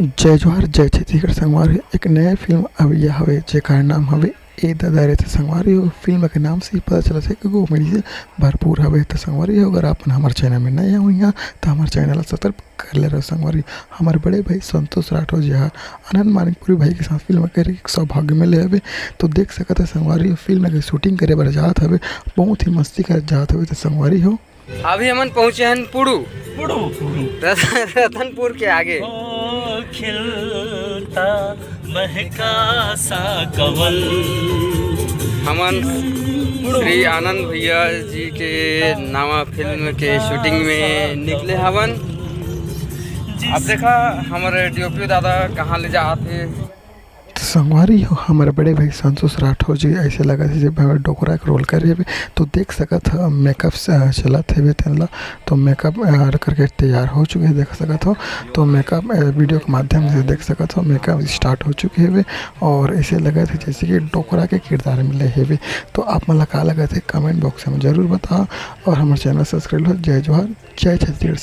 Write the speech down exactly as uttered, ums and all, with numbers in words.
जय जोहार, जय छत्तीसगढ़ संगवारी हो। एक नया फिल्म अवइया हवे, जेकर नाम हवे ए ददा रे। त संगवारी हो, फिल्म के नाम से ही पता चलत हे कि कॉमेडी से भरपूर हवे। त संगवारी हो, अगर आप मन हमर चैनल में नए हो यहाँ, त हमर चैनल ला सब्सक्राइब कर ले रहो संगवारी। हमर बड़े भाई संतोष राठौर जी हा आनंद मानिकपुरी भाई के साथ फिल्म करे के सौभाग्य मिले हवे। तो देख सकत हो संगवारी हो, फिल्म के शूटिंग करे बर जात हवे, बहुत ही मस्ती करे जात हवे। त संगवारी हो, अभी हमन पहुंचे हन पुड़ू। पुड़ू, पुड़ू। रतन-, रतनपुर के आगे। ओ खिलता महका सा कमल। हमन श्री आनंद भैया जी के नवा फिल्म के शूटिंग में निकले हवन। अब देखा हमर डीओपी दादा कहाँ ले जात हे। तो संगवारी हो, हमर बड़े भाई संतोष राठौर जी ऐसे लगत हे जब हमें डोकरा के रोल करे हवे, तो देख सकत ह मेकअप से, अ, चलत हवे तेन ला। तो मेकअप, अ, करके तैयार हो चुके हे, देख सकत हो। तो मेकअप, अ, वीडियो के माध्यम से देख सकत हो, मेकअप स्टार्ट हो चुके हवे और ऐसे लगत हे जैसे कि डोकरा के किरदार मिले हवे। तो आप मन ला का लगत हे, कमेंट बॉक्स में जरूर बताओ और हमर चैनल सब्सक्राइब हो। जय जोहार, जय छत्तीसगढ़।